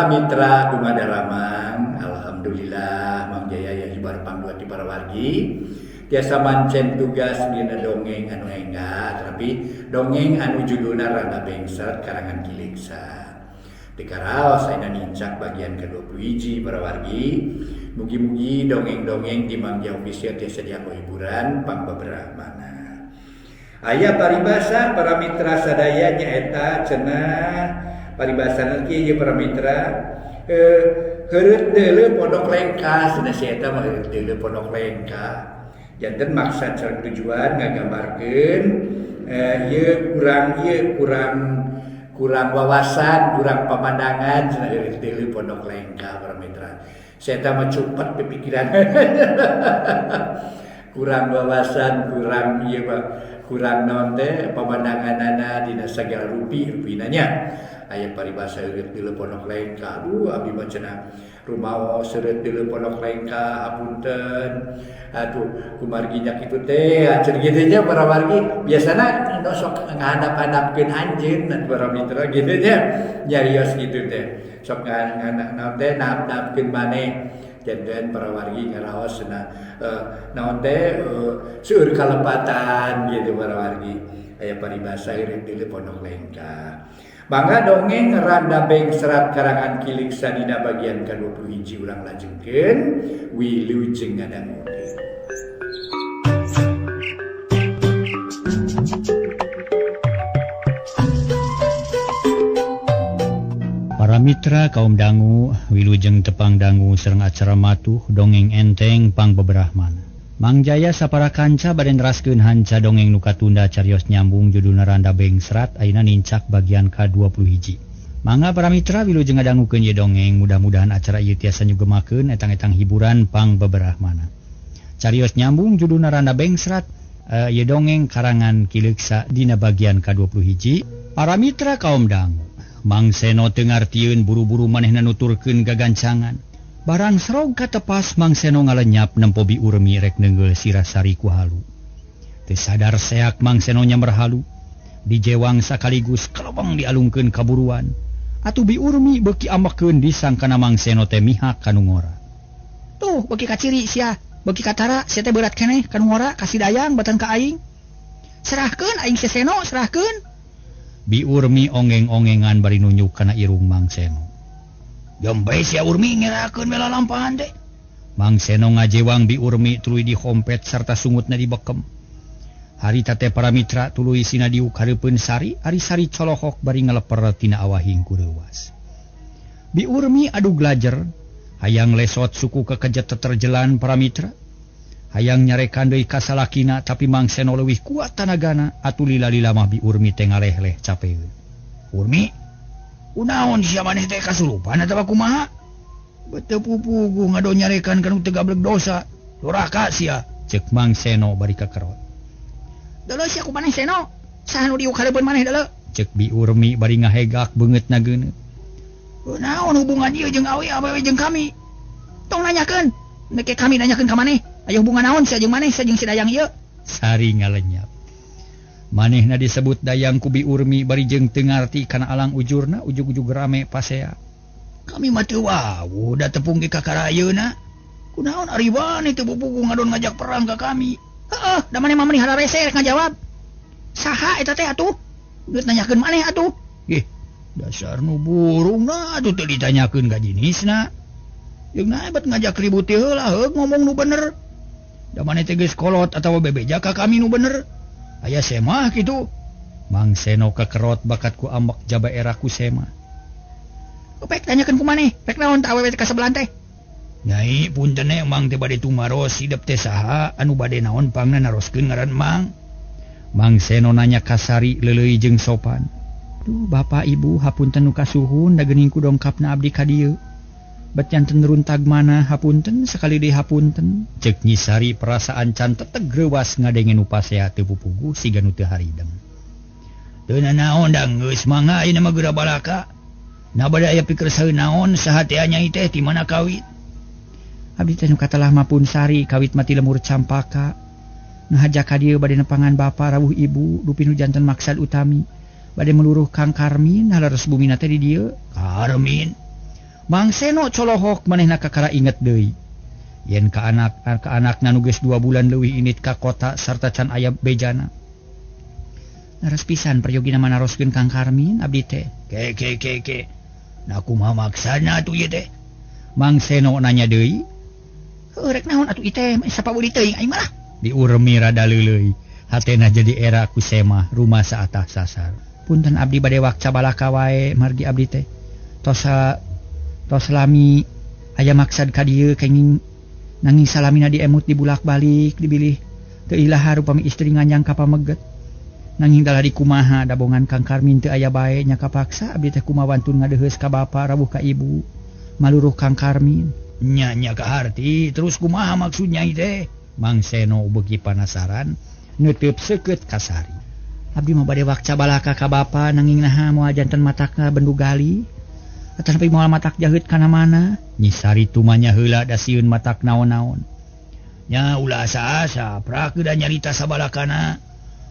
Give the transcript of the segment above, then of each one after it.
Para mitra dumadaramang, alhamdulillah Mang Jaya ya hibar pangdua ti para wargi tiasa mancen tugas dina dongeng anu enggal tapi dongeng anu judulna Randa Bengsrat karangan Ki Leuksa. Teu karaos ayeuna nincak bagian ke-21 para wargi. Mugi-mugi dongeng-dongeng di Mang Jaya Official tiasa dianggo hiburan pangbeberahmana. Aya paribasa para mitra sadaya nyaeta cenah paribasana kieu ieu para mitra heureut deuleu pondok lengkah cenah si eta mah heureut deuleu pondok lengkah. Janten maksad sareng tujuan ngagambarkeun ieu kurang wawasan, kurang pamandangan cenah heureut deuleu pondok lengkah para mitra. Si eta mah cupet pipikiran. Kurang wawasan, kurang ieu mah kurang naon teh pamandanganana dina sagala rupi rupina nya. Aya paribasa heureut deuleu pondok lengkah. Aduh abdi mah cenah rumaos heureut deuleu pondok lengkah hapunten. Aduh kumargi nya kitu teh cenah kitu nya para wargi biasana nu sok ngahandap-handapkeun anjeun para mitra kitu nya nyarios kitu teh. Sok naon teh nahap-nahapkeun maneh. Janten para wargi ngaraos cenah naon teh seueur kalepatan gitu para wargi. Aya paribasa heureut deuleu pondok lengkah. Mangga dongeng Randa Bengsrat karangan Ki Leuksa dina bagian ke-21 urang lajengkeun wilujeng ngadangukeun. Para mitra kaum dangu wilujeng tepang dangu sareng acara matuh dongeng enteng pangbeberahmana. Mang Jaya sapara kanca bade neraskeun hanca dongeng nu katunda carios nyambung judulna Randa Bengsrat ayeuna nincak bagian ka-21. Mangga para mitra wilujeng ngadangukeun ieu dongeng mudah-mudahan acara ieu tiasa nyugemakeun etang-etang hiburan pangbeberahmana. Carios nyambung judulna Randa Bengsrat ieu dongeng karangan Ki Leuksa dina bagian ka-21. Para mitra kaum dangu Mang Seno teu ngartieun buru-buru manehna nuturkeun gagancangan. Barang serog katepas Mang Seno ngalenyap nempo Bi Urmi rek neunggeul sirah Sari ku halu. Teu sadar seak Mang Seno nyamber halu. Dijewang sakaligus kelebeng dialungkeun kaburuan. Atuh Bi Urmi beuki amekeun disangkana Mang Seno teh mihak ka nu ngora. Tuh beuki kaciri sia, beuki katara sia teh berat keneh ka nu ngora ka si Dayang batan ka aing. Serahkeun aing si Seno, serahkeun. Bi Urmi ongeng-ongengan bari nunjuk kana irung Mang Seno. Jombe sia Urmi ngerakeun bela lampahan teh. Mang Seno ngajewang Bi Urmi tuluy dihompet sarta sungutna dibekem. Harita teh para mitra tuluy sina diuk hareupeun Sari, ari Sari colohok bari ngaleper tina awahing kureuwas. Bi Urmi adu glajer, hayang lesot suku kekejet teterjelan para mitra. Hayang nyarekan deui ka salakina tapi Mang Seno leuwih kuat tanagana atuh lila-lila mah Bi Urmi teh ngaleh-leh capeun. Urmi, kunaon sia maneh teh kasurupan atawa kumaha? Beuteung pupugu ngado nyarekan kana teu gablek dosa. Doraka sia, ceuk Mang Seno bari kakerot. Deuleu sia ku maneh Seno, saha nu diuk hareupeun maneh deuleu? Ceuk Bi Urmi bari ngahegak beungeutna geuneut. Kunaon hubungan ieu jeung awe awewe jeung kami? Tong nanyakeun, nek kami nanyakeun ka maneh. Aya hubungan naon sia jeung maneh sia jeung si Dayang ieu? Sari ngalenyap. Manehna disebut Dayang ku Bi Urmi bari jeung teu ngarti kana alang ujurna ujug-ujug rame pasea. Kami mah teu wawuh da tepung ge kakara ayeuna. Kunaon ari wani teu pupugu ngadon ngajak perang ka kami? Heeh, da maneh mah meuni hararese rek ngajawab. Saha eta teh atuh? Geus nanyakeun maneh atuh. Ih, dasar nu burungna atuh teu ditanyakeun ka jinisna. Jeung nae bet ngajak ribut teh heula heug ngomong nu bener. Da maneh teh geus kolot atawa bebeja ka kami nu bener. Aya semah kitu. Mang Seno kekerot bakat ku ambek jaba era ku sema. Pek tanyakeun ku maneh, pek naon tah awewe ka sebelah teh? Nyai punten Mang teh bade tumaros hidep teh saha anu bade naon pangna naroskeun ngaran Mang. Mang Seno nanya ka Sari leuleuy jeung sopan. Duh bapak ibu hapunten nu kasuhun da geuning ku dongkapna abdi ka dieu. Bet janten runtag mana hapunten sekali deui hapunten. Ceuk Nyi Sari perasaan can teteg reuwas ngadenge nu pasea teu pupugu siga nu teu haridem. Teu nanaon da geus mangga ayeuna mah geura balaka. Na bade aya pikerseueun naon saha teh nyai teh ti mana kawit? Abdi teh nu katelah mah pun Sari kawit mati lemur campaka. Ngahaja ka dieu bade nepangan bapa rawuh ibu dupi nu janten maksad utami. Bade meluruh Kang Karmin haleres bumina teh di dieu. Karmin. Mang Seno colohok manehna kakara inget deui. Yen ka anakna nu geus 2 bulan leuwih init ka kota sarta can aya bejana. Leres pisan peryogina manaroskeun Kang Karmin abdi teh. Ke ke ke ke. Nah kumaha maksana atuh ieu teh? Mang Seno nanya deui. Heuh rek naon atuh ieu teh sapabeuli teuing aing mah. Diurmi rada leuleui. Hatena jadi era ku semah rumah saatah sasar. Punten abdi bade wakca balaka wae margi abdi teh. Tos lami aya maksad ka dieu kenging nanging salamina diemut dibulak-balik dibilih teu ilaha rupami istri nganyang ka pameget. Nanging dalah dikumaha dabongan Kang Karmin teu aya bae nya kapaksa abdi teh kumawantun ngadeuheus ka bapa rawuh ka ibu maluruh Kang Karmin. Nya nya kaharti terus kumaha maksudnya teh? Mang Seno beuki panasaran neuteub seukeut ka Sari. Abdi mah bade wakca balaka ka bapa nanging naha moal janten matakna bendu gali atapi moal matak jaheut kana mana. Nyi Sari tumanya heula da sieun matak naon-naon. Nya ulah asa-asa prak da nyarita sabalakana.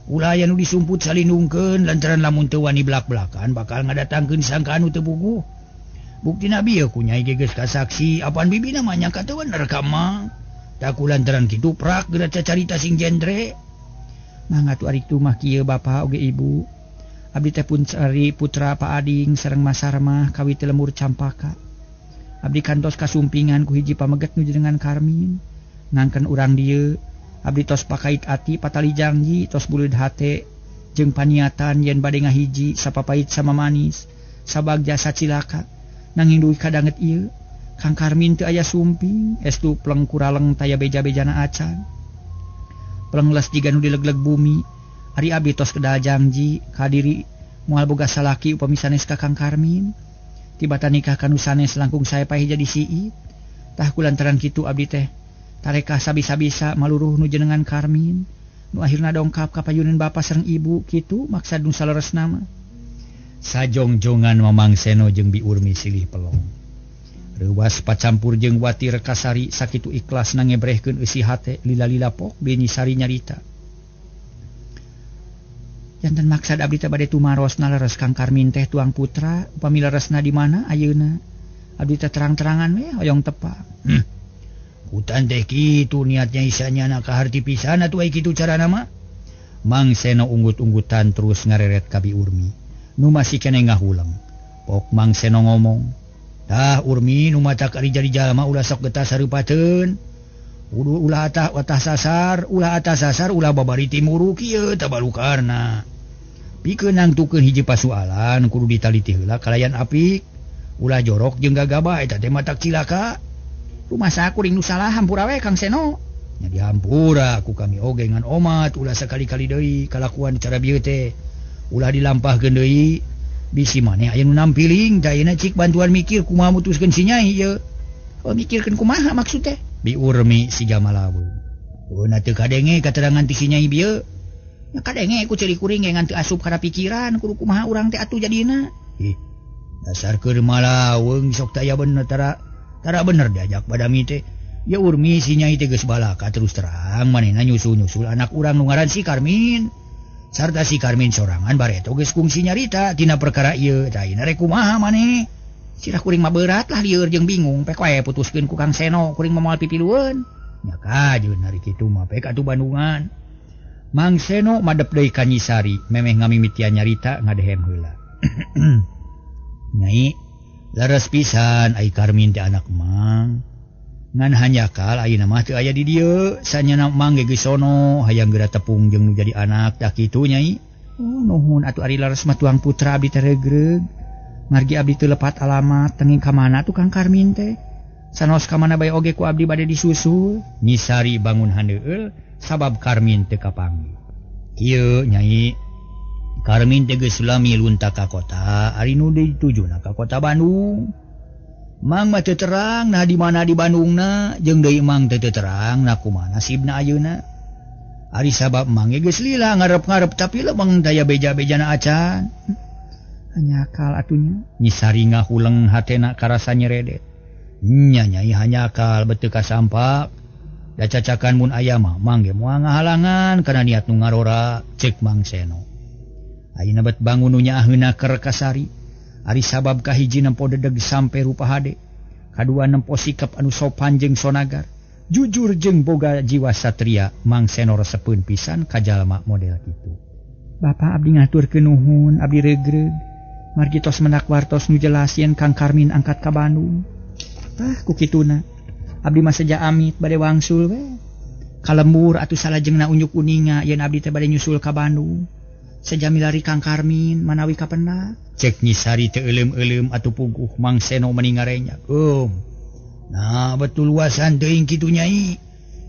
Ulah aya nu disumput salindungkeun lantaran lamun teu wani blak-blakan bakal ngadatangkeun sangkaan nu teu puguh. Buktina bieu ku nyai ge geus kasaksi apan bibina mah nyangka teu bener ka mang. Tah ku lantaran kitu prak geura cacarita sing jendre. Mangga atuh ari kitu mah kieu bapa oge ibu. Abdi teh pun cari putra Pak Ading sareng Masarmah kawit lembur Campaka. Abdi kantos kasumpingan ku hiji pameget nu jenengan Karmin. Ngangkeun urang dieu abdi tos pakait ati patali janji tos buleud hate jeung paniatan yen bade ngahiji sapapait sama manis sabagja sacilaka. Nanging dugi kadanget ieu Kang Karmin teu aya sumping estu pleng kuraleng taya beja-bejana acan. Plengles jiga nu dilegleg bumi. Ari abdi tos kedal janji kadiri moal boga salaki upami sanes ka Kang Karmin. Tibata nikah ka nu sanes langkung sae paeh jadi siit. Tah kulantaran kitu abdi teh tarekah sabisa-bisa maluruh nu jenengan Karmin. Nu akhirna dongkap ka payuneun bapa sareng ibu kitu maksad nu saleresna mah. Sajongjongan Mamang Seno jeung Bi Urmi silih pelong. Reuwas pacampur jeung Wati Rekasari sakitu ikhlasna ngebrehkeun eusi hate lila-lila pok deui Nyi Sari nyarita. Janten maksad abdi teh bade tumarosna leres Kang Karmin teh tuang putra upami leresna di mana ayeuna. Abdi teh terang-terangan we hoyong tepa. Hutan teh kitu niatnya isanya na kaharti pisan atuh ai kitu carana mah. Mang Seno unggut-unggutan terus ngareret ka Bi Urmi. Nu masih keneh ngahuleng. Pok Mang Seno ngomong, "Tah Urmi nu matak ari jadi jalma ulah sok getah sareupateun. Ulah atah watah sasar, ulah atah sasar ulah babari timuru kieu tabalukarna. Pikeun nangtukeun hiji pasualan kudu ditaliti heula kalayan apik. Ulah jorok jeung gagabah eta teh matak cilaka." Rumasa kuring nu salah hampura we Kang Seno. Nya dihampura ku kami oge ngan omat ulah sakali-kali deui kalakuan cara bieu teh. Ulah dilampahkeun deui bisi maneh aya nu nampiling da ayeuna cik bantuan mikir kumaha mutuskeun si nyai ieu. Oh mikirkeun kumaha maksud teh? Bi Urmi siga malaweung. Oh na teu kadenge katerangan ti si nyai bieu. Nya kadenge ku ceuri kuring ge ngan teu asup kana pikiran kudu kumaha urang teh atuh jadina. Ih dasar keur malaweung sok teh aya bener tara bener diajak badami teh. Ya Urmi si nyai teh geus balaka terus terang manehna nyusul-nyusul anak urang nu ngaran si Karmin. Sarta si Karmin sorangan bareto geus kungsi nyarita tina perkara ieu. Tah ayeuna rek kumaha maneh? Sirah kuring mah berat lah lieur jeung bingung pek wae putuskeun ku Kang Seno kuring mah moal pipilueun. Nya kajeun ari kitu mah pek atuh Bandungan. Mang Seno madep deui ka Nyi Sari memeh ngamimitian nyarita ngadehem heula. Nyai leres pisan ai Karmin teh anak mang. Ngan hanjakal ayeuna mah teu aya di dieu sanyana mang ge geus sono hayang geura tepung jeung nu jadi anak tah kitu nyai. Oh nuhun atuh ari leres mah tuang putra abdi teh regreg. Margi abdi teu lepat alamat tenging ka mana tuh Kang Karmin teh. Sanos ka mana bae oge ku abdi bade disusul. Nyi Sari bangun handeueul sabab Karmin teu kapanggih. Kieu nyai Karmin teh geus lami lunta ka kota ari nu ditujuna ka kota Bandung. Mang mah teu terang nah di mana di Bandungna jeung deui mang teu terang nah kumaha nasibna ayeuna. Ari sabab mang ge geus lila ngarep-ngarep tapi lebeng daya beja-bejana acan. Hanyakal atunya. Nyi Sari ngahuleng hatena karasa nyeredet. Nya nyai hanyakal beteu kasampak. Da cacakan mun aya mah mang ge moal ngahalangan kana niat nu ngarora ceuk Mang Seno. Ayeuna bet bangun nu nyaaheuna keur Kasari. Ari sabab kahiji nempo dedeg sampe rupa hade. Kadua nempo sikap anu sopan jeung sonagar, jujur jeung boga jiwa satria. Mang Seno resepeun pisan ka jalma model kitu. Bapak abdi ngaturkeun nuhun, abdi regreg. Margi tos menak wartos nu jelas yen Kang Karmin angkat ka Bandung. Tah ku kituna. Abdi mah seja amit bade wangsul we. Ka lembur atuh salajengna unjuk uninga yen abdi teh bade nyusul ka Bandung. Seja milari Kang Karmin manawi kapendak. Cek Nyi Sari teu euleum-euleum atuh puguh Mang Seno meni ngarenyak. Nah betul luasan teuing kitu nyai.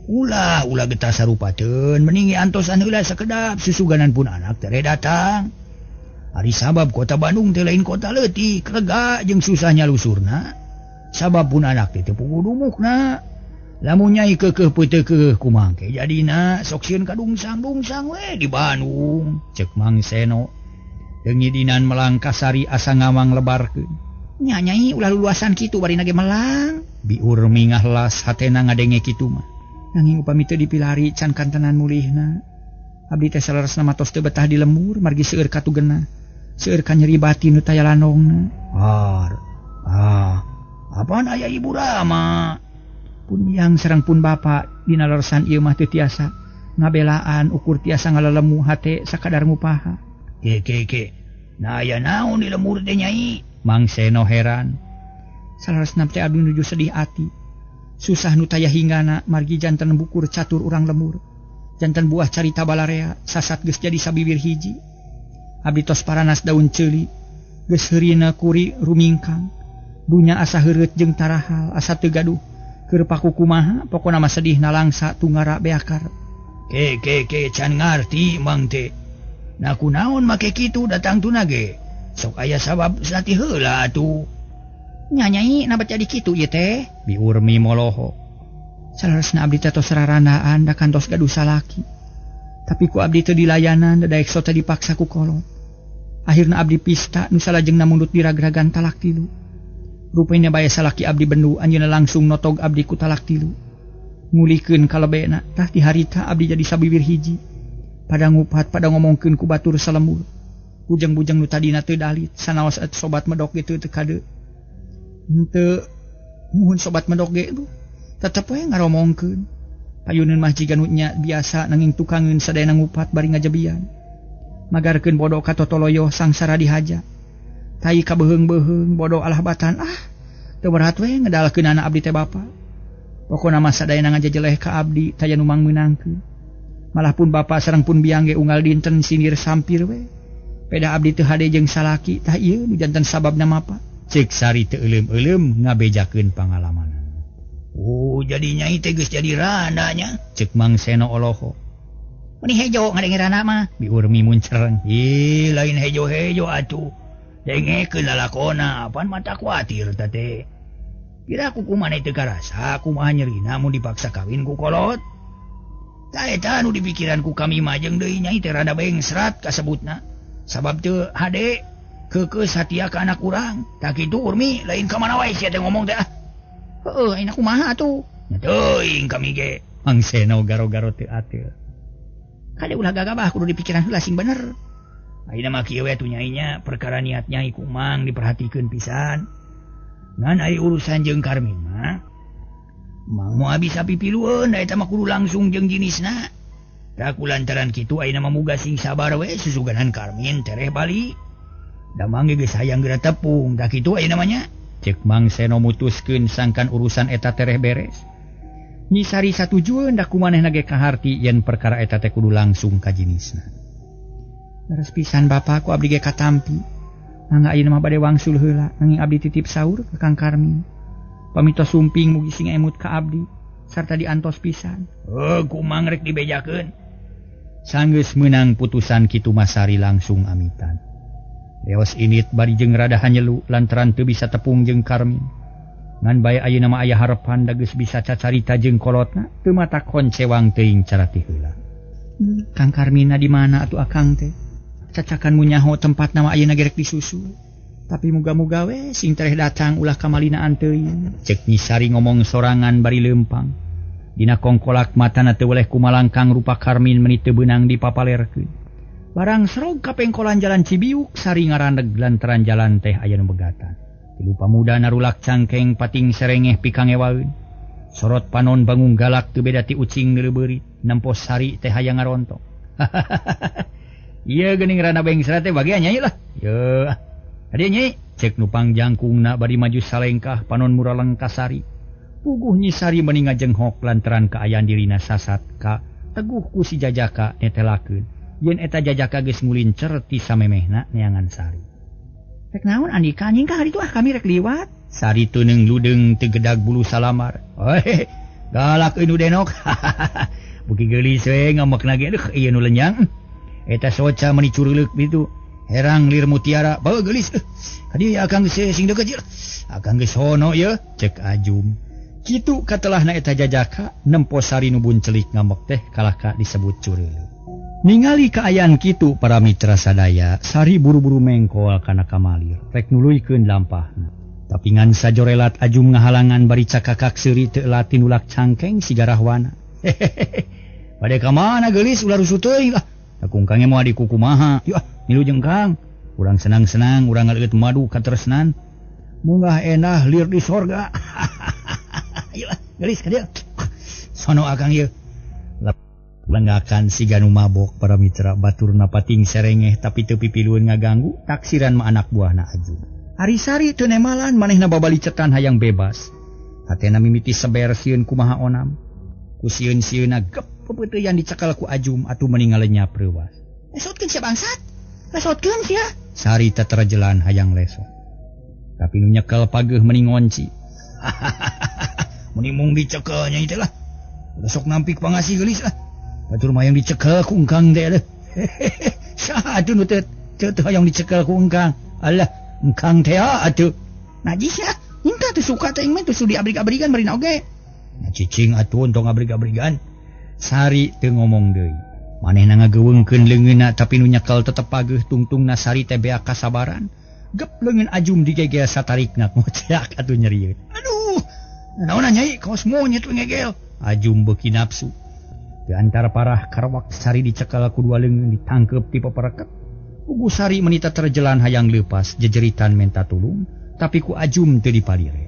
Ulah ulah getah sarupateun meningi antosan heula sakedap susuganan pun anak tere datang. Ari sabab kota Bandung teh lain kota leutik, lega jeung susah nyalusurna. Sabab pun anak teh teu puguh dumukna. Lamun nyai keukeuh peuteukeuh kumaha ke jadina sok sieun kadungsang-dungsang we di Bandung. Cek Mang Seno. Dengidinan melangkah Sari asa ngawang lebarkeun. Nya nyai ulah luluasan kitu bari nage melang. Biur mingah las hatena ngadenge kitu mah. Nanging upami teu dipilari can kantenan mulihna. Abdi teh saleresna mah tos teu betah di lembur margi seueur katugena. Seueur ka nyeri batin nu taya lanongna. Apaan aya ibu Rama? Pun yang sareng pun bapa dina leresan ieu mah teu tiasa ngabelaan ukur tiasa ngalelemu hate sakadar ngupaha. Ke. Nah aya naon di lembur teh nyai? Mang Seno heran. Saleresna teh abdi nuju sedih ati. Susah nu taya hinggana margi janten bukur catur urang lembur. Janten buah carita balarea sasat geus jadi sabibir hiji. Abdi tos paranas daun ceuli, geus heurina kuri rumingkang. Dunya asa heureut jeung tarahal asa teu gaduh. Keur paku kumaha pokona mah sedih nalangsa tungara beakar. Ke can ngarti mang teh. Nah kunaon make kitu datang tuna ge. Sok aya sabab sati heula atuh. Nya nyai nabat jadi kitu ieu teh. Biur mi moloho. Saleresna abdi teh tos rarandaan da kantos gaduh salaki. Tapi ku abdi teu dilayanan da daek sok teh dipaksa ku kolot. Akhirna abdi pista nu salajengna mundut diragragan talak tilu. Rupina bae salaki abdi bendu anjeunna langsung notog abdi ku talak tilu. Ngulihkeun kalebena tah ti harita abdi jadi sabibir hiji. Pada ngupat pada ngomongkeun ku batur salembur. Bujang-bujang nu tadina teu dalit sanaos et sobat medok ge teu kade. Henteu muhun sobat medok ge tuh tetep we ngaromongkeun. Payuneun mah jiga nu nya biasa nanging tukangeun sadayana ngupat bari ngajebian. Magarkeun bodo ka totoloyoh sangsara dihaja. Tai kabeheung-beheung bodo alah batan ah teu berat we ngedalkeunana abdi teh bapa. Pokona mah sadayana ngajejeleh ka abdi taya nu mangmeunangkeun. Malah pun bapa sareng pun biang ge unggal dinten sindir sampir we. Peda abdi teu hade jeung salaki tah ieu nu janten sababna mapa. Cek Sari teu euleum-euleum ngabejakeun pangalaman. Oh jadi nyai teh geus jadi randa nya. Cek Mang Seno oloho. Meni hejo ngadenge randa mah. Biur mi muncereng. Ih lain hejo-hejo atuh. Dengekeun lalakona apan mata kuatir teh teh. Kira ku kumaha teu karasa kumaha nyerina mun dipaksa kawin ku kolot. Tah eta nu dipikiran ku kami mah jeung deui nyai teh rada bengsrat kasebutna. Sabab teu hade keukeuh satia ka anak urang. Tah kitu Urmi lain ka mana wae sia teh ngomong teh ah. Heueuh ayeuna kumaha atuh? Nya teuing kami ge. Mang Seno garo-garo teu ateul. Kade ulah gagabah kudu dipikiran heula sing bener. Ayeuna mah kieu we atuh nyai nya perkara niat nyai ku Mang diperhatikeun pisan. Ngan ari urusan jeung Karmin mah Mang moal bisa pipilueun da eta mah kudu langsung jeung jinisna. Da kulantaran kitu ayeuna mah muga sing sabar we susuganan Karmin tereh balik. Da Mang ge geus hayang geura tepung da kitu ayeuna mah nya. Cek Mang Seno mutuskeun sangkan urusan eta tereh beres. Nyi Sari satujueun da kumanehna ge kaharti yen perkara eta teh kudu langsung ka jinisna. Leres pisan bapa ku abdi ge katampi. Mangga ayeuna mah bade wangsul heula nanging abdi titip saur ka Kang Karmin. Pamito sumping mugi sing emut ka abdi sarta diantos pisan. Heuh ku Mang rek dibejakeun. Sanggeus meunang putusan kitu mah Sari langsung amitan. Leos init bari jeung rada hanyelu lantaran teu bisa tepung jeung Karmin. Ngan bae ayeuna mah aya harepan da geus bisa cacarita jeung kolotna teu mata koncewang teuing cara ti heula. Kang Karmina di mana atuh akang teh? Cacakan munyaho tempat nama ayeuna gerek disusul. Tapi muga-muga we sing tereh datang ulah kamalinaan teuing. Cek Nyi Sari ngomong sorangan bari leumpang. Dina kongkolak matana teu weleh kumalangkang rupa Karmin meni teu beunang dipapalerkeun. Barang serog ka pengkolan jalan Cibiuk Sari ngarandeg lantaran jalan teh aya nu begatan. Tilu pamuda narulak cangkeng pating serengeh pikangewaeun. Sorot panon bangung galak teu beda ti ucing neuleubeuri, nempo Sari teh hayang ngarontok. Ieu geuning Rana Bengsra teh bagian nyai lah. Yeuh. Hadieu nyai, cek nu pangjangkungna bari maju salengkah panon muraleng ka Sari. Puguh Nyi Sari meuni ngajenghok lantaran kaayaan dirina sasat ka teguh ku si jajaka netelakeun. Yen eta jajaka geus ngulincer ti samemehna neangan Sari. Rek naon andika anjing ka haritu ah kami rek liwat. Sari teuneung ludeung teu gedag bulu salamar. Heh, galak euy nu denok. Buki geulis we ngamekna ge deuh ieu nu lenyang. Eta soca meuni curuleuk ditu. Herang lir mutiara, bae geulis. Ka dieu akang geus sing deukeut ieu. Akang geus hono ieu, cek Ajum. Kitu katelahna eta jajaka nempo Sari nu buncelik ngambek teh kalahka disebut cureuleuh. Ningali kaayaan kitu para mitra sadaya, Sari buru-buru mengkol kana kamalir, rek nuluykeun lampahna. Tapi ngan sajorelat Ajum ngahalangan bari cakakak seuri teu latin ulak cangkeng siga rahwana. Hehehe. Bade ka mana geulis ulah rusuh teuing lah. Kungkang ge moal dikukumaha. Yuh, milu jeung Kang. Urang senang-senang, urang ngaleueut madu katresnan. Munggah enah lir di sorga. Ayo lah, geulis ka dieu. Sono akang ieu. Lenggakan siga nu mabok para mitra baturna pating serengeh tapi teu pipilueun ngaganggu taksiran mah anak buahna Ajum. Ari Sari teu nemalan manehna babalicetan hayang bebas. Hatena mimiti seber sieun kumaha onam. Ku sieun-sieunna gep pepeuteyan dicekal ku Ajum atuh meuni ngalenyap reuwas. Lesotkeun sia bangsat. Lesotkeun sia. Sari teterjelan hayang lesot. Tapi nu nyekel pageuh meuni ngonci. Meuni mung dicekel nya teh lah. Udah sok nampik pangasih geulis lah. Batur mah yang dicekel ku engkang teh deh. Saha atuh nu teu hayang dicekel ku engkang. Alah, engkang teh atuh. Najis ya. Engkang teu suka teh mah teu sudi abrig-abrigan marina oge. Nah cicing atuh entong abrig-abrigan. Sari teu ngomong deui. Manehna ngageuweungkeun leungeunna tapi nu nyekel tetep pageuh tungtungna Sari teh beak kasabaran. Gep leungeun Ajum digegel satarikna ngoceak atuh nyerieun. Aduh, naonan nyai kaos monyet we ngegel. Ajum beuki nafsu. Di antara parah karawak Sari dicekal ku dua leungeun ditangkep ti papereket. Puguh Sari menita terjelan hayang leupas jejeritan menta tulung tapi ku Ajum teu dipalire.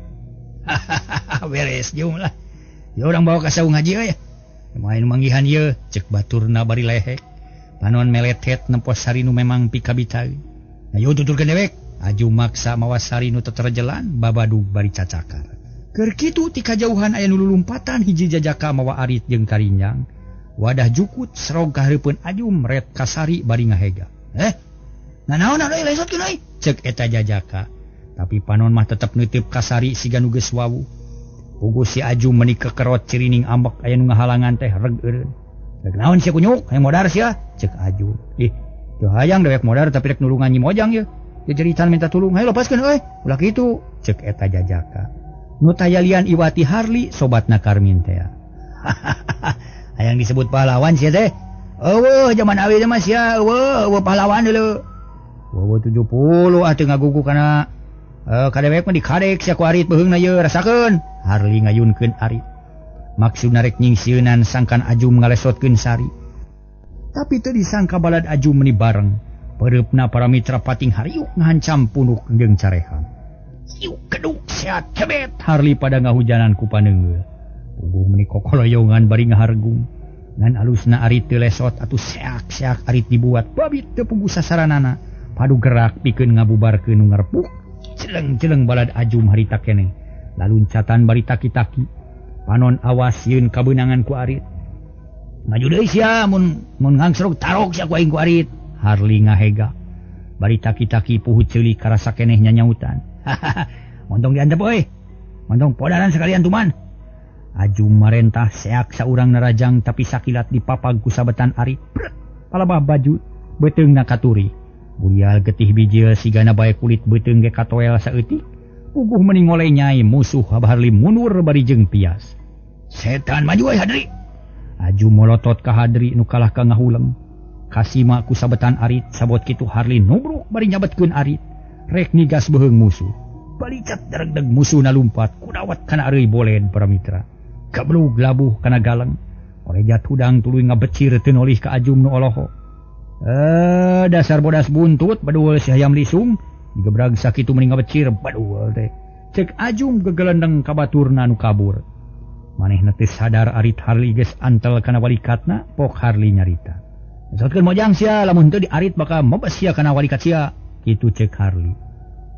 Beres jum lah. Ya urang bawa ka saung haji euy. Main manggihan ieu cek baturna bari lehek. Panon meletet nempo Sari nu memang pikabitaeun. Ayo tuturkeun dewek. Ajum maksa mawa Sari nu teterjelan babadug bari cacakar. Keur kitu ti kajauhan aya nu lulumpatan hiji jajaka mawa arit jeung karinjang. Wadah jukut serog kahareupeun Ajum ret ka Sari bari ngahega. Nanaon euy lesotkeun euy? Cek eta jajaka. Tapi panon mah tetep neuteup ka Sari siga nu geus wawuh. Puguh si Ajum meuni kekerot cirining ambek aya nu ngahalangan teh reg eureun. Rek naon sia kunyuk? Hayang modar sia? Cek Ajum. Ih, teu hayang dewek modar tapi rek nulungan Nyi Mojang ye. Jejeritan minta tulung, hayo lepaskeun euy. Ulah kitu, cek eta jajaka. Nu tayalian Iwati Harli sobatna Karmin teh. Hayang disebut pahlawan sia teh. Eueuh zaman awi teh mah sia eueuh eueuh pahlawan deuleu. Eueuh 70 ah teu ngagugu kana kadewek mah dikadek sia ku arit beuheungna ieu rasakeun. Harli ngayunkeun arit. Maksudna rek nyingsieunan sangkan Ajum ngalesotkeun Sari. Tapi teu disangka balad Ajum meuni bareng. Pereupna para mitra pating hariuk ngahancam punuk jeung carehan. Siuk keduk sia cebet. Harli pada ngahujanan ku paneunggeul. Puguh meuni kokoloyongan bari ngahargung. Ngan alusna arit teu lesot atuh seak-seak arit dibuat babit teu puguh sasaranana. Padu gerak pikeun ngabubarkeun nu ngarepuk. Jeleng-jeleng balad Ajum harita keneh. Laluncatan bari taki-taki. Panon awas sieun kabeunangan ku arit. Maju deui sia mun ngangsrog tarok sia ku aing ku arit. Harli ngahega. Bari taki-taki puhu ceuli karasa keneh nyanyautan. Montong diantep euy. Montong podaran sekalian tuman. Ajum marentah seak saurang narajang tapi sakilat dipapag ku sabetan arit. Pret, palabah baju beuteungna katuri. Burial getih bijil sigana bae kulit beuteung ge katoel saeutik. Puguh meuni ngoleh nyai musuh Harli mundur bari jeung pias. Setan maju euy Hadri. Ajum molotot ka Hadri nu kalah ka ngahuleng. Kasima ku sabetan arit sabot kitu Harli nubruk bari nyabetkeun arit. Rek nigas beuheung musuh. Balicat daregdeg musuh nalumpat kudawat kana areuy boled para mitra. Gablug labuh kana galeng. Korejat hudang tuluy ngabecir teu nolih ka Ajum nu oloho. Dasar bodas buntut badul si hayam lisung. Digebrag sakitu meni ngabecir baduel teh. Cek Ajum gegelendeng ka baturna nu kabur. Manehna teu sadar arit Harley geus antel kana walikatna, pok Harley nyarita. "Lesotkeun mojang sia, lamun teu diarit bakal mebes sia kana walikat sia." Kitu cek Harley.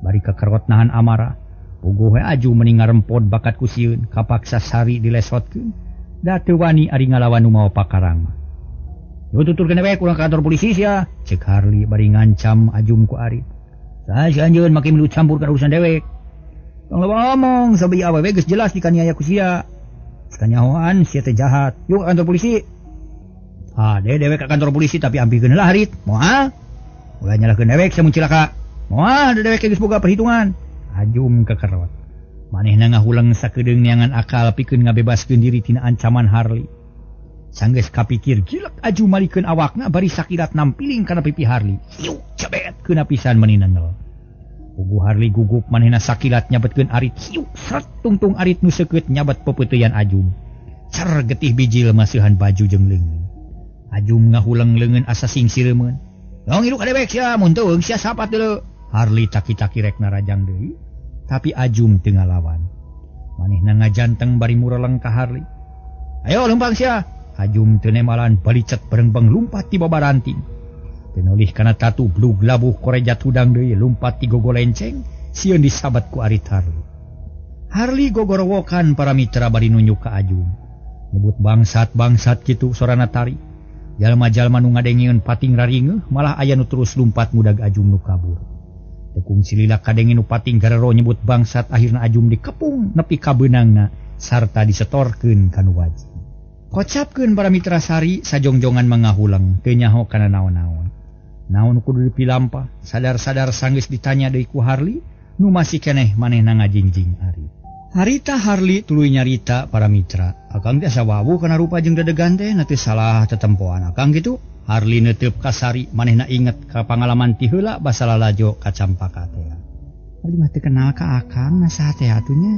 Bari kakerot nahan amarah, puguh we Ajum meni ngarempod bakat ku sieun, kapaksa Sari dilesotkeun. Da teu wani ari ngalawan nu mawa pakarang mah. "Yo tuturkeun we kurang ka kantor polisi sia," cek Harley bari ngancam Ajum ku arit. "Saha si anjeun make milu campur kana urusan dewek. Tong loba omong, sabi awewe geus jelas dikaniaya ku sia. Sakanyahoan sia teh jahat. Yuk ke kantor polisi." "Ade dewek ka kantor polisi tapi ampikeun heula harit. Moal. Ulah nyalahkeun dewek sia mun cilaka. Moal da dewek geus boga perhitungan." Ajum kekerot. Manehna ngahuleng sakedeung neangan akal pikeun ngabebaskeun diri tina ancaman Harley. Sanggeus kapikir gilek Ajum malikeun awakna bari sakilat nampiling kana pipi Harley. Siuk cebet keuna pisan meuni nengel. Puguh Harley gugup manehna sakilat nyabetkeun arit. Siuk sret tungtung arit nu seukeut nyabet pepeuteuyan Ajum. Cer getih bijil maseuhan baju jeung leungeun. Ajum ngahuleng leungeun asa singsiremeun. "Tong hidup ka dewek sia, mun teu sia sapat deuleu." Harley taki-taki rek narajang deui, tapi Ajum teu ngalawan. Manehna ngajanteng bari mureleng ka Harley. "Ayo lempang sia." Ajum teu nemalan balicet berengbeng lumpat ti babaranting. Teu nolih kana tatu blug labuh korejat hudang deui lumpat ti gogolenceng sieun disabat ku arit Harley. Harley gogorowokan para mitra bari nunjuk ka Ajum. Nyebut bangsat-bangsat kitu sorana tari. Jalma-jalma nu ngadengieun pating raringeuh malah aya nu terus lumpat ngudag Ajum nu kabur. Tekung silila kadenge nu pating garero nyebut bangsat akhirna Ajum dikepung nepi ka beunangna sarta disetorkeun ka nu wajib. Kocapkeun para mitra Sari sajongjongan mangahuleng teu nyaho kana naon-naon. Naon kudu dipilampah, sadar-sadar sanggeus ditanya deui ku Harley nu masih keneh manehna ngajingjing arit. Harita Harley tuluy nyarita para mitra, "Akang teh asa wawuh kana rupa jeung dedegan teh, na teu salah tetempoan akang kitu." Harley neuteub ka Sari, manehna inget ka pangalaman ti heula basa lalajo ka Campaka teh. "Abdi mah teu kenal ka akang, na saha teh atuh nya?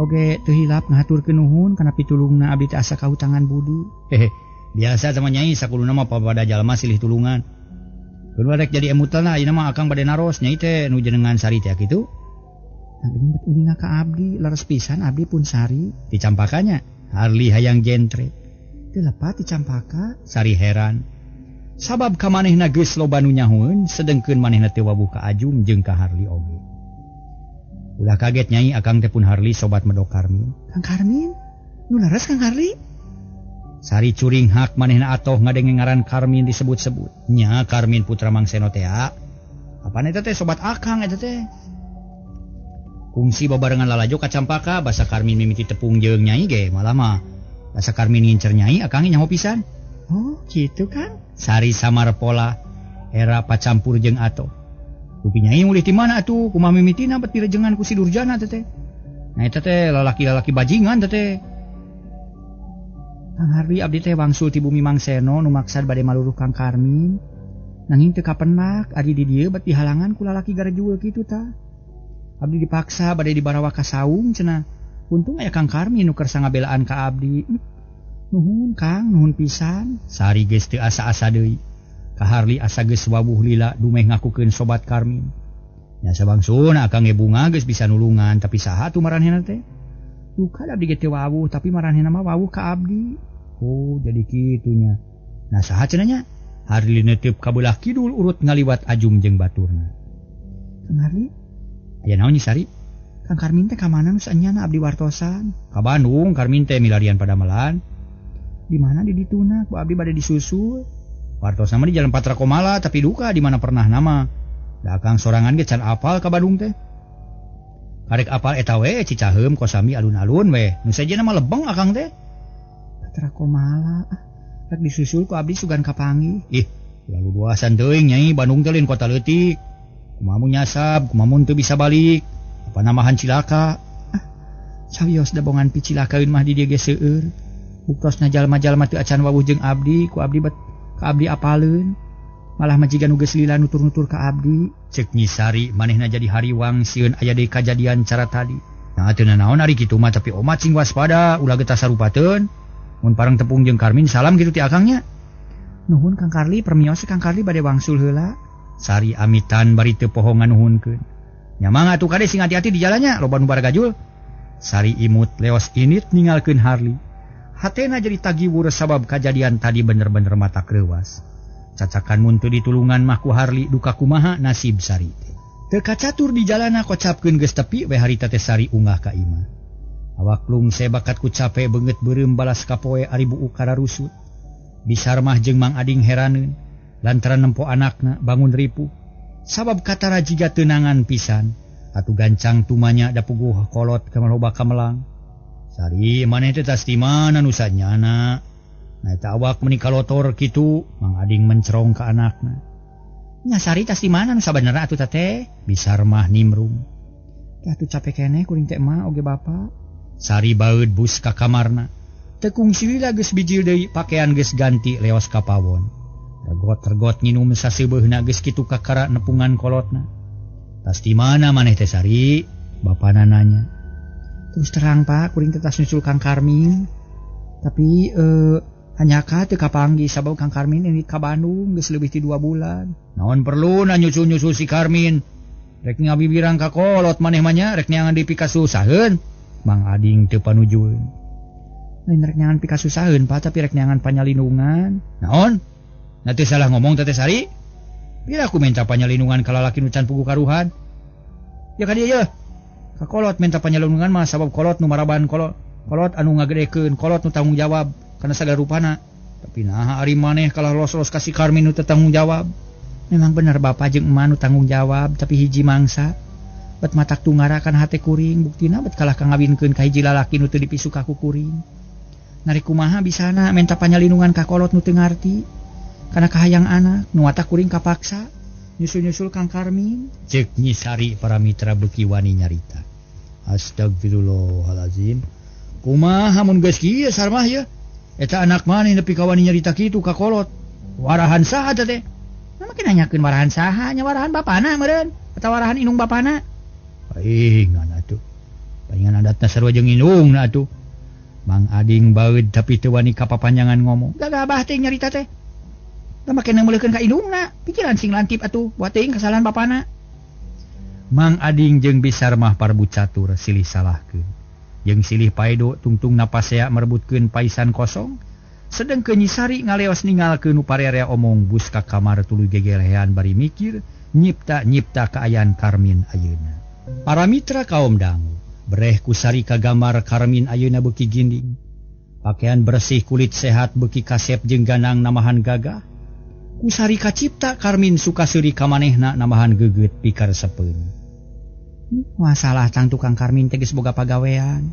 Oge teu hilap ngahaturkeun nuhun kana pitulungna, abdi teh asa kahutangan budi." "Hehe, biasa sama nyai sakuluna mah papada jalma silih tulungan. Keun rek jadi emutelna ayeuna mah akang bade naros nyai teh nu jenengan Sari teh kitu." "Nah geuning bet uninga ka abdi, leres pisan abdi pun Sari." "Di Campakanya?" Harley hayang jentre. "Teu lepat di Campaka." Sari heran. Sabab ka manehna geus loba nu nyahoeun sedengkeun manehna teu wawuh ka Ajum jeung ka Harley oge. "Ulah kaget nyai, akang teh pun Harley sobat medok Karmin." "Kang Karmin? Nu leres Kang Harley?" Sari curing hak manehna atoh ngadenge ngaran Karmin disebut-sebut. "Nya Karmin putra Mang Seno teh. Apaan eta teh sobat akang eta teh?" Kungsi babarengan lalajo ka Campaka basa Karmin mimiti tepung jeung nyai ge malah mah basa Karmin ngincer nyai akang nyaho pisan. "Oh, kitu Kang." Sari samar pola era pacampur jeung atoh. "Rupi nyai mulih ti mana atuh? Kumaha mimitina bet direjengan ku si Durjana teh teh?" "Nah eta teh lalaki-lalaki bajingan teh teh." "Kang Harley abdi teh wangsul ti bumi Mang Seno nu maksad bade maluruh Kang Karmin. Nanging teu kapenak ari di dieu bet dihalangan ku lalaki garejul kitu tah. Abdi dipaksa bade dibarawa ka saung cenah. Untung aya Kang Karmin nu kersa ngabelaan ka abdi. Nuhun Kang, nuhun pisan." Sari geus teu asa-asa deui. Ka Harley asa geus wawuh lila dumeh ngakukeun sobat Karmin. "Nya sabangsun akang ge bunga geus bisa nulungan, tapi saha atuh maranehna teh?" "Duka abdi ge teu wawuh, tapi maranehna mah wawuh ka abdi." "Oh, jadi kitu nya. Nah saha cenah nya?" Harley neuteub ka beulah kidul urut ngaliwat Ajum jeung baturna. "Kang Harley, aya naon Nyi Sari?" "Kang Karmin teh ka mana nu saenyana abdi wartosan?" "Ka Bandung, Karmin teh milarian padamelan." "Di mana di dituna ku abdi bade disusul?" "Wartosan mah di Jalan Patra Komala, tapi duka di mana pernah nama. Da akang sorangan ge can apal ka Bandung teh." "Karek apal eta we Cicaheum Kosami alun-alun we. Nu sejenna mah lebeng akang teh." "Patra Komala, ah, rek disusul ku abdi sugan kapanggih." "Ih, lalu duasan teuing nyai, Bandung teh lain kota leutik. Kumaha mun nyasab, kumaha mun teu bisa balik. Apa namahan cilaka?" "Ah, sawios da bongan picilakaeun mah di dieu ge seueur. Buktosna jalma-jalma teu acan wawuh jeung abdi, ku abdi bet ka abdi apaleun. Malah majikan nu geus lila nutur-nutur ka abdi." Ceuk Nyi Sari manehna jadi hariwang sieun aya deui kajadian cara tadi. "Nah teu nanaon ari kitu mah, tapi omat sing waspada ulah geus sarupateun. Mun parang tepung jeung Karmin salam kitu ti akangnya." "Nuhun Kang Karli, permios Kang Karli bade wangsul heula." Sari amitan bari teu poho nganuhunkeun. Nya mangga atuh kade sing hati-hati di jalannya, loba nu baragajul. Sari imut leos init ninggalkeun Harley. Hatena jadi tagiwur sabab kajadian tadi bener-bener mata kreuwas. Cacakan mun teu ditulungan mah ku Harley duka kumaha nasib Sari teh. Teu kacatur di jalana kocapkeun geus tepi we harita teh Sari ungah ka imah. Awak lungse bakat ku cape beungeut beureum balas kapoe ari buuk kararusut. Bisarmah jeung Mang Ading heraneun lantaran nempo anakna bangun ripuh. Sabab katara jiga teunangan pisan atuh gancang tumanya da puguh kolot ka loba kamelang. Sari maneh teh tas di mana nu sanyana? Nah eta awak meuni kalotor kitu, Mang Ading mencerong ka anakna. Nya Sari tas di mana nu sabenerna atuh teh? Bisarmah nimrung. Teh atuh capek keneh kuring teh emak oge bapa. Sari baeud bus ka kamarna. Teu kungsi lila geus bijil deui pakaian geus ganti leos ka pawon. Regot-regot nginum saseubeuna geus kitu kakara nepungan kolotna. Tas di mana maneh teh Sari? Bapana nanya. Terus terang Pak, kuring teh tas nyusul Kang Karmin. Tapi hanyaka teu kapanggih sabab Kang Karmin ini ka Bandung geus leuwih ti 2 bulan. Naon perluna nyusul-nyusul si Karmin? Rek ngabibirang ka kolot maneh mah nya, rek neangan dipikasusaheun. Mang Ading teu panujueun. Lain rek neangan pikasusaheun Pak, tapi rek neangan panyalindungan. Naon? Nah teu salah ngomong teh Sari. Bila aku minta panyalindungan ka lalaki nu can puguh karuhan. Ya ka dieu ye. Ka kolot minta panyalindungan mah sabab kolot nu maraban kolot, kolot anu ngagedekeun, kolot nu tanggung jawab kana sagala rupana. Tapi naha ari maneh kalah los-los ka si Karmin nu teu tanggung jawab. Memang bener bapak jeung emak nu tanggung jawab, tapi hiji mangsa. Bet matak tungara kana hate kuring, buktina bet kalah ka ngawinkeun ka hiji lalaki nu teu dipisuka ku kuring. Narik kumaha bisana minta panyalindungan ka kolot nu teu ngarti. Kana kahayang anak nu watak kuring kapaksa nyusul-nyusul Kang Karmin. Ceuk Nyi Sari para mitra beuki wani nyarita. Astagfirullahalazim. Kumaha mun geus kieu sarmah ye? Eta anak maneh nepi ka wani nyarita kitu ka kolot. Warahan saha teh? Nah make nanyakeun warahan saha nya warahan bapana meureun atawa warahan indung bapana. Paingan atuh. Paingan adatna sarua jeung indungna atuh. Mang Ading baeud tapi teu wani kapapanjangan ngomong. Gagabah teh nyarita teh. Da make neuleukeun ka indungna, pikiran sing lantip atuh, buat teuing kesalahan bapana. Mang Ading jeung Bisarmah parbu catur silih salahkeun. Jeung silih paedo tungtung napasea merebutkeun paisan kosong, sedengkeun Nyi Sari ngaleos ningalkeun nu parerea omong bus ka kamar tuluy gegelehan bari mikir nyipta-nyipta kaayaan Karmin ayeuna. Para mitra kaum dangu, breh ku Sari kagambar Karmin ayeuna beuki ginding. Pakaian bersih kulit sehat beuki kasep jeung ganang namahan gagah. Kusari kacipta Karmin suka seuri ka manehna namahan geget pikaresepeun. Masalah tang tukang Karmin teh geus boga pagawean.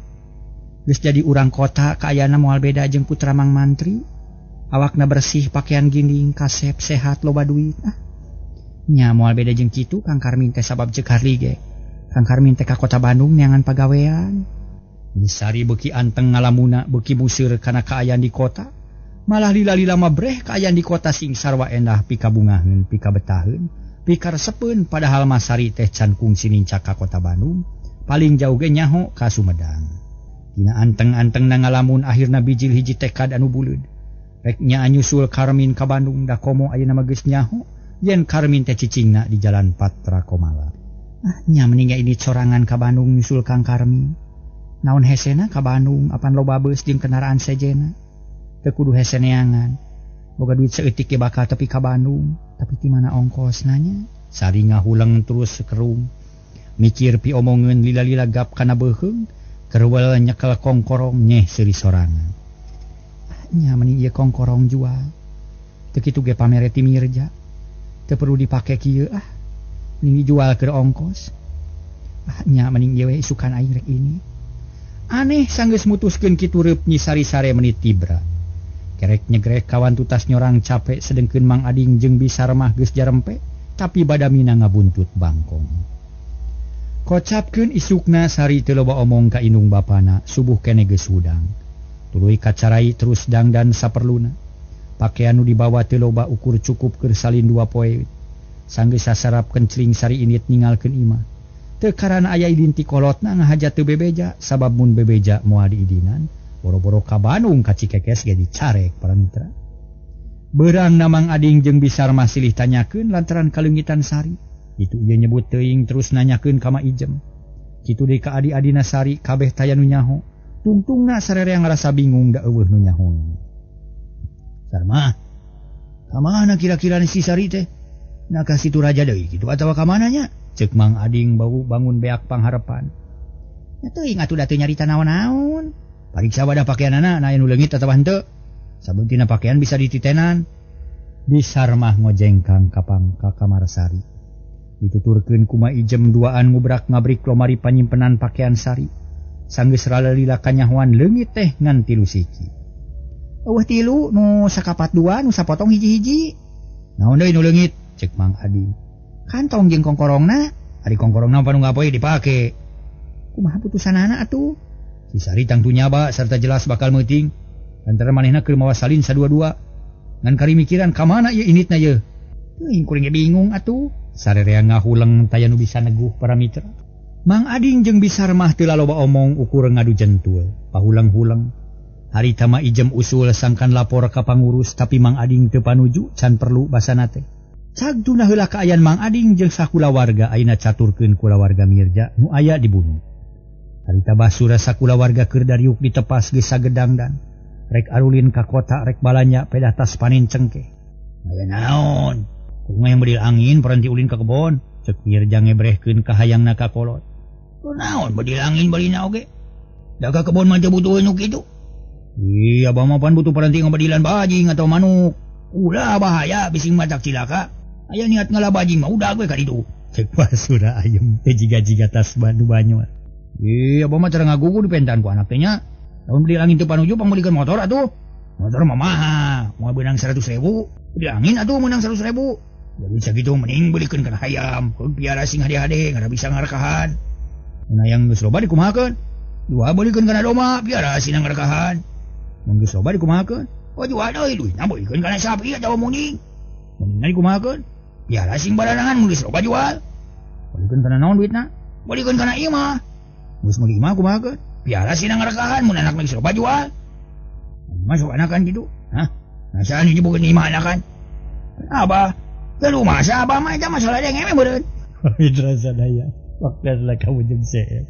Geus jadi urang kota kaayana moal beda jeung putra Mang Mantri. Awakna bersih, pakaian ginding, kasep, sehat, loba duit. Ah. Nya moal beda jeung kitu Kang Karmin teh sabab ceuk Harli ge. Kang Karmin teh ka kota Bandung neangan pagawean. Nyi Sari beuki anteng ngalamuna beuki museur kana kaayaan di kota. Malah lila-lila mah breh kaayaan di kota sing sarwa endah pikabungaheun, pikabetaheun, pikaresepeun padahal mah Sari teh can kungsi nincak ka kota Bandung, paling jauh ge nyaho ka Sumedang. Dina anteng-antengna ngalamun akhirna bijil hiji tekad anu buleud. Rek nya nyusul Karmin ka Bandung da komo ayeuna mah geus nyaho yen Karmin teh cicingna di Jalan Patra Komala. Ah, nya mending ini corangan ka Bandung nyusul Kang Karmin. Naon hesena ka Bandung apan loba beus jeung kendaraan sejena. Teu kudu hese neangan. Boga duit saeutik ge bakal tepi ka Bandung, tapi ti mana ongkosna nya? Sari ngahuleng terus kerung. Mikir pi omongeun lila-lila gap kana beuheung, keruwel nyekel kongkorong nyeh seuri sorangan. Ah, nya meni ieu kongkorong jual. Teu kitu ge pamere ti Mirja. Teu perlu dipake kieu ah. Mending dijual keur ongkos. Ah, nya mending ieu we isukan aing rek ini. Aneh sanggeus mutuskeun kitu reup Nyi Sari sare menit tibra. Kerek nyegrek kawan tutas nyorang capek sedengkeun Mang Ading jeung Bisarmah geus jarempe, tapi badamina ngabuntut bangkong. Kocapkeun isukna Sari teu loba omong ka indung bapana, subuh kene geus hudang. Tuluy kacarai terus dangdan saperluna. Pakaian nu dibawa teu loba ukur cukup keur salin 2 poe. Sanggeus sasarap kencling Sari init ningalkeun imah. Teu karana aya idin ti kolotna ngahaja teu bebeja, sabab mun bebeja moal diidinan. Boro-boro ka Bandung ka Cikekes ge dicarek para mitra. Beurang Mang Ading jeung Bisar mah silih tanyakeun lantaran kaleungitan Sari. Itu ieu nyebut teuing terus nanyakeun ka Ma Ijem. Kitu deui ka adi-adina Sari kabeh taya nu nyaho. Tungtungna sarerea ngarasa bingung da eueuh nu nyaho. Sarma, ka mana kira-kira si Sari teh? Nah ka situ raja deui kitu atawa ka mana nya? Ceuk Mang Ading bau bangun beak pangharepan. Nya teuing atuh da teu nyarita naon-naon. Pariksa wadah pakaianana na aya nu leungit atawa henteu. Sabeuntina pakaian bisa dititenan. Bisar mah ngojengkang ka kamar Sari. Dituturkeun ku Ma Ijem duaan ngubrak ngabrik lomari panyimpenan pakaian Sari. Sanggeus ralelila kanyahoan leungit teh ngan 3 siki. Eueuh 3 nu sakapat 2 nu sapotong hiji-hiji. Naon deui nu leungit? Ceuk Mang Ading. Kantong jeung kongkorongna. Ari kongkorongna pa nu ngapoe dipake. Kumaha putusanana atuh? Si Sari tangtu nyaba sarta jelas bakal meuting. Lantaran manehna keur mawa salin sadua-dua. Ngan kari mikiran ka mana ieu initna ieu? Teuing kuring ge bingung atuh. Sarerea ngahuleng taya nu bisa neguh para mitra. Mang Ading jeung Bisar mah teu laloba omong ukur ngadu jentul, pahulang-hulang. Harita Ma Ijem usul sangkan lapor ka pangurus tapi Mang Ading teu panuju can perlu basana teh. Cagtuna heula kaayaan Mang Ading jeung sakulawarga ayeuna caturkeun kulawarga Mirja nu aya dibunuh. Harita basura sakulawarga keur dariuk ditepas geus sagedangdan. Rek arulin ka kota rek balanja pedah tas panen cengkeh. Aya naon? Kumaha yang bedil angin peranti ulin ka kebon? Ceuk Mirja ngebrehkeun ka hayangna ka kolot. Kunaon bedil angin balina oge? Da ka kebon mah teu butuh nu kitu. Iya, abah mah pan butuh peranti ngabedilan bajing atau manuk. Ulah bahaya bising matak cilaka. Aya niat ngalah bajing mah udah gue ka ditu. Ceuk basura ayem teh jiga-jiga tas banu banyu. Iya, abah mah cara ngagugu dipentaan ku anak teh nya. Lamun bedil angin teu panuju pangmeulikeun motor atuh. Motor mah mahal, moal beunang 100.000. Bedil angin atuh meunang 100.000. Jadi sakitu mending beulikeun kana hayam, keun piara sing hade-hade ngara bisa ngarekahan. Mun hayang geus loba dikumahakeun? Dua beulikeun kana domba, piara sing ngarekahan. Mun geus loba dikumahakeun? Oh jual deui duitna beulikeun kana sapi atawa munding. Mundingna dikumahakeun? Piara sing baranangan mun geus loba jual. Beulikeun kana naon duitna? Beulikeun kana imah. Geus meuli imah kumahakeun? Piara sing ngarekahan mun anak geus loba jual. Masuk anakan kitu. Hah? Nasaan hiji boga imah anakan? Abah, lalu masa abah mah eta masalah dengeme meureun. Mitra sadaya, waktu kamu jeung seep.